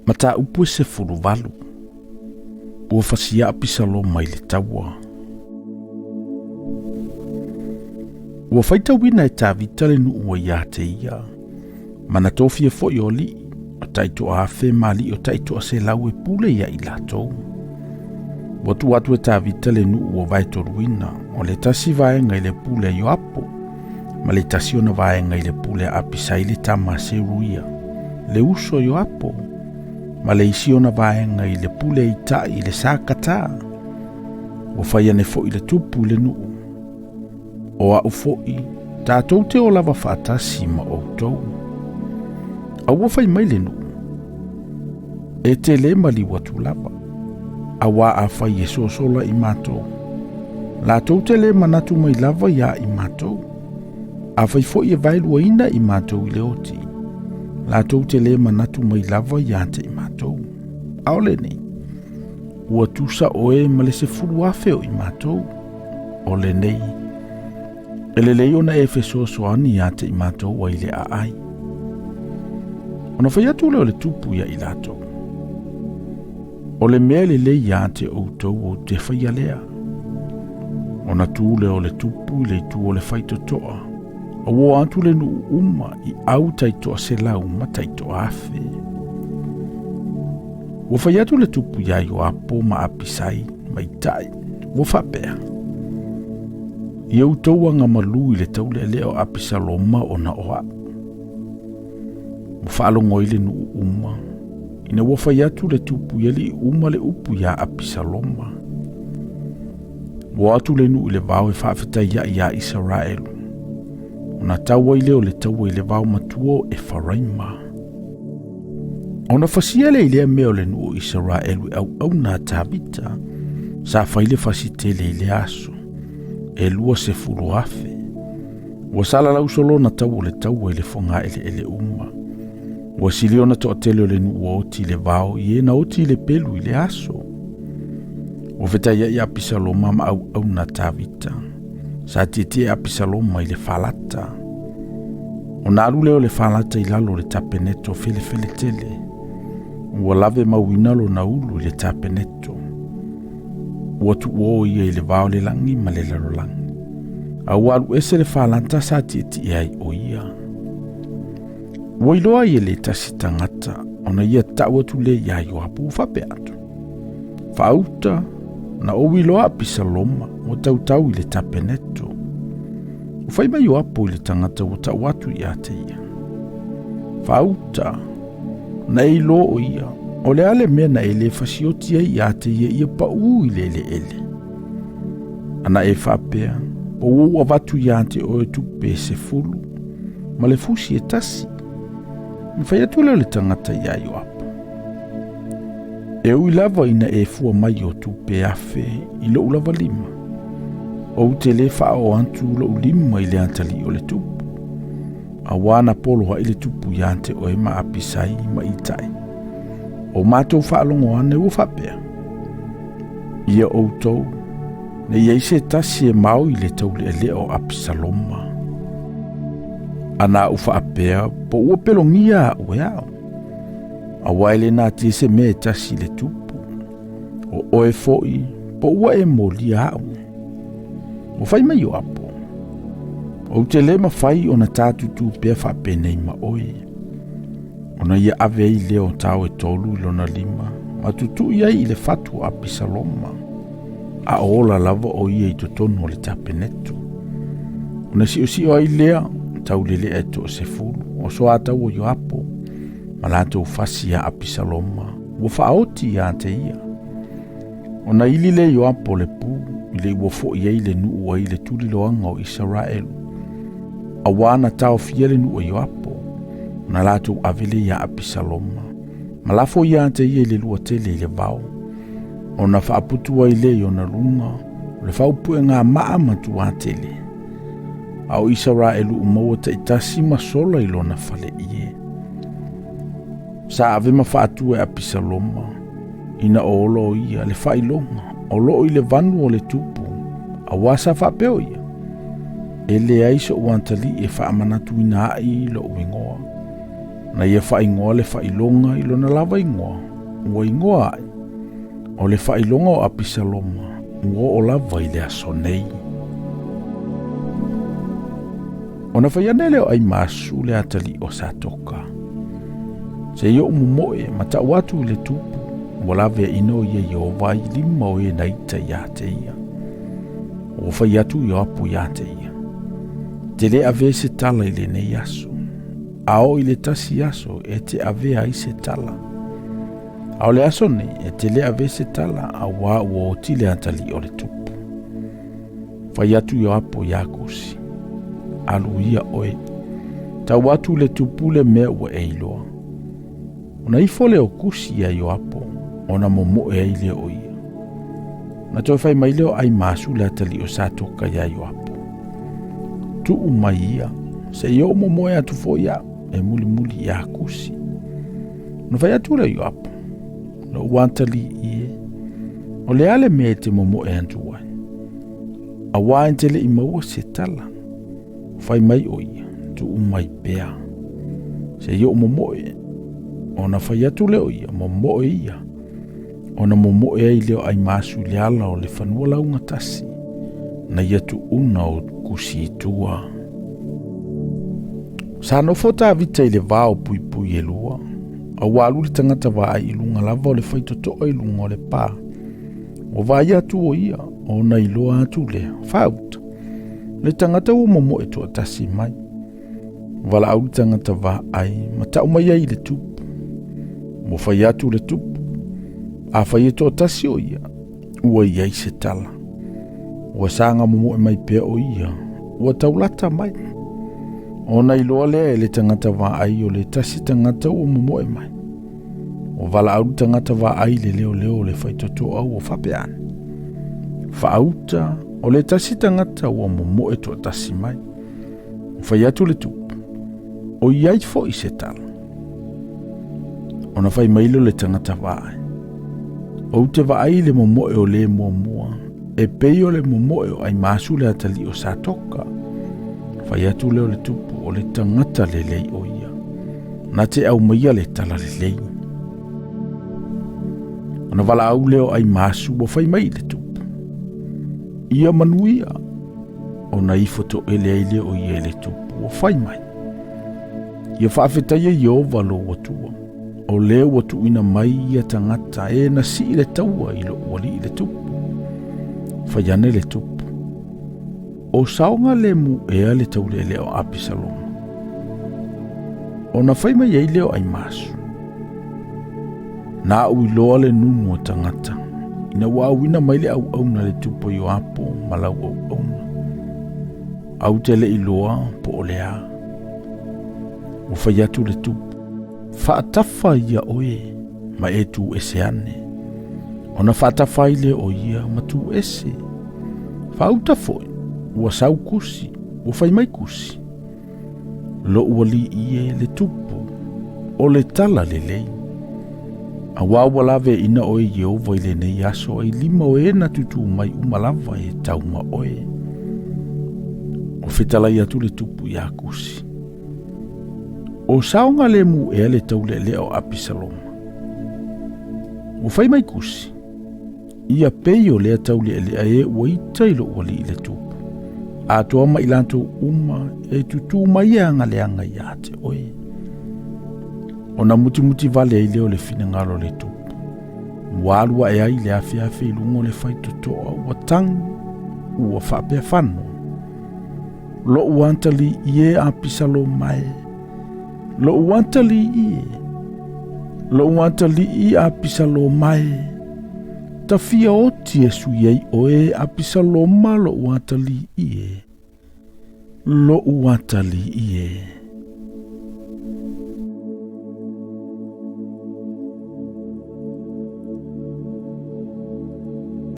Mataupu e 18. Ua fasia Apisaloma i le taua. Ua faitauina e Tavita le nuu ua ia te ia, ma na tofia foi o alii, o taitoa afe ma alii o taitoa 100 e pule ia i latou. Ua tuu atu e Tavita le nuu ua vaetoluina, o le tasi vaega i le pule a Ioapo, ma le tasi ona vaega i le pule a Apisai le tama a Seruia, le uso a Ioapo, ma le isi ona vaega i le pule a Itai i le sa Katā. Ua fai ane foi le tupu i le nuu. O a'u fo'i, tatou te o lava faatasi ma outou. A ua fai mai le nuu, e te lē maliu atu lava, auā afai e sosola i matou, latou te lē manatu mai lava iā i matou. Afai foi e vaeluaina i matou i le oti, latou te lē manatu mai lava iā te i matou. A o lenei, ua tusa oe ma le 10,000 o i matou. O lenei, e lelei ona e fesoasoani iā te i matou ai le aai. Ona fai atu lea o le tupu ia i latou. O le mea lelei iā te outou ou te faia lea. Ona tu lea o le tupu i le itu o le faitotoa, a ua atu le nuu uma i au taitoa 100 ma taitoa 1,000. Ua fai atu le tupu iā Ioapo ma Apisai ma Itai, ua faapea. Ia outou agamalu i le taulealea o Apisaloma ona o a'u. Ua faalogo ai le nuu uma, ina ua fai atu le tupu i alii uma le upu iā Apisaloma. Ua atu le nuu i le vao e faafetai ai iā Isaraelu. Ona tau ai lea o le taua i le vao matua o Efaraima. Ona fasia lea i lea mea o le nuu o Isaraelu e auauna a Tavita, sa fai le fasi tele i le aso, e 20,000. Ua salalau solo na tau o le taua i le foga eleele uma. Ua sili ona toatele o le nuu ua oti i le vao i e na oti i le pelu i le aso. Ua fetaiai Apisaloma ma auauna Tavita. Sa tietie Apisaloma i le falata. Ona alu lea o le falata i lalo o le tapeneto felefele tele. Ua lave mauina lona ulu i le tapeneto. Ua tuuo ia i le vao le lagi ma le lalolagi. A ua alu ese le falata sa tietie ai o ia. Ua iloa ai e le tasi tagata ona ia tau atu lea iā Ioapo ua faapea atu. Faauta na ou iloa Apisaloma ua tautau i le tapeneto. Ua fai mai Ioapo i le tagata ua tau atu ia te ia. Faauta na e iloa o ia, o le a le mea na e lē fasioti ai ia te ia ia paʻū i le eleele. Ana e faapea, po ua ou avatu ia te oe tupe e 10, ma le fusi e tasi. Na fai atu lea o le tagata iā Ioapo. E ui lava ina e fua mai o tupe 1,000 i lou lava lima. Ou te lē faaoo atu lou lima i le atalii o le tupu. Auā na poloaʻi le tupu iā te oe ma Apisai ma Itai. O matou faalogo ane ua faapea. Ia outou, ne i ai se tasi e mao i le taulealea o Apisaloma. Ana a'u faapea po ua pelogia a'u e a'u. Auā e lē natia se mea e tasi i le tupu. O oe fo'i po ua e molia a'u. Ua fai mai Ioapo. Ou te lē mafai ona tātūtū pea faapenei ma oe. Ona ia ave ai lea o tao e tolu i lona lima, ma tutui ai i le fatu o Apisaloma. A o ola lava o ia i totonu o le tapeneto. Ona siosio ai lea, taulelea e toa 10, o soatau o Ioapo, ma latou fasi ia Apisaloma, ua faaoti ia te ia. Ona ili lea Ioapo le pu, i le ua fo'i ai le nuu ai le tuliloaga o Isaraelu. Auā na taofia le nuu e Ioapo, ona latou ave lea iā Apisaloma, ma lafo ia te ia i le lua tele i le vao. Ona faaputu ai lea i ona luga, o le faaupuega maa ma tuatele. A o Isaraelu uma ua taitasi ma sola i lona fale ie. Sa ave ma faatu e Apisaloma, ina o ola o ia le faailoga o loo i le vanu o le tupu, auā sa faapea o ia. E leai soʻu atalii e faamanatuina aʻi loʻu igoa. Na ia faaigoa le faailoga i lona lava igoa, ua igoa ai, o le faailoga o Apisaloma ua oo lava i le aso nei. Ona fai ane lea o Aimasu le atalii o Satoka, Se i ou momoe ma tau atu i le tupu, ua laveaina o ia Ieova i lima o e na ita ia te ia. Ua fai atu Ioapo ia te ia, Te le avea se tala i lenei aso, a oo i le tasi aso e te avea ai se tala. A o le aso nei e te le avea se tala, auā ua oti le atalii o le tupu. Fai atu Ioapo iā Kusi, Alu ia oe, tau atu le tupu le mea ua e iloa. Ona ifo lea o Kusi iā Ioapo, ona momoe ai lea o ia. Ona toe fai mai lea o Aimasu le atalii o Satoka iā Ioapo, Tuu mai ia, se i ou momoe atu foi au, e mulimuli iā Kusi. Ona fai atu lea o Ioapo, Lou atalii e, o le a le mea e te momoe atu ai? Auā e te le i maua se tala. Fai mai o ia, tuu mai pea. Se i ou momoe, ona fai atu lea o ia, momoe ia. Ona momoe ai lea o Aimasu i le ala o le fanua laugatasi, na ia tuuna o Kusi i tua. Sa nofo Tavita i le va o puipui e lua, a ua alu le tagata vaai i luga lava o le faitotoa i luga o le pā. Ua vaai atu o ia, ona iloa atu lea, faauta, le tagata ua momoe toatasi mai. Valaau le tagata vaai ma tau mai ai i le tupu. Ua fai atu le tupu, afai e toatasi o ia, ua i ai se tala. Ua saga momoe mai pea o ia, ua taulata mai. Ona iloa lea e le tagata vaai o le tasi tagata ua momoe mai. Ua valaau le tagata vaai i le leoleo o le faitotoa ua faapea ane, Faauta, o le tasi tagata ua momoe toatasi mai. Ua fai atu le tupu, O i ai foi se tala. Ona fai mai lea o le tagata vaai, Ou te vaai i le momoe o le muamua, e pei o le momoe o Aimasu le atalii o Satoka. Fai atu lea o le tupu, o le tagata lelei o ia, na te aumaia le tala lelei. Ona valaau lea o Aimasu ua fai mai i le tupu, Ia manuia, ona ifo toele ai lea o ia i le tupu ua fai mai. Ia faafetaia Ieova lou Atua, o lea ua tuuina mai ia tagata e na sii le taua i lou alii le tupu. Fai ane le tupu, O saoga le mu ea le taulealea o Apisaloma. Ona fai mai ai lea o Aimasu, Na au iloa le nunu o tagata, ina ua auina mai le auauna le tupu Ioapo ma lau auauna. Au te le iloa po o le a. Ua fai atu le tupu, Faatafa ia oe ma e tu ese ane. Ona faatafa ai lea o ia ma tu ese. Faauta foi, ua sau Kusi, ua fai mai Kusi, Lou alii e le tupu, o le tala lelei. Auā ua laveaina oe e Ieova i lenei aso ai lima o e na tutū mai uma lava e tau ma oe. Ua fetalai atu le tupu iā Kusi, O saogalemu ea le taulealea o Apisaloma? Ua fai mai Kusi, Ia pei o lea taulealea e ua ita i lou alii le tupu, atoa ma i latou uma e tutū mai e agaleaga ia te oe. Ona mutimuti vale ai lea o le finagalo o le tupu, ua alu ae ai le afeafe i luga o le faitotoa ua tagi, ua faapea fano, Lou atalii e Apisaloma e, lou atalii e, lou atalii Apisaloma e, tafia oti e sui ai oe Apisaloma lou atalii e, lou atalii e.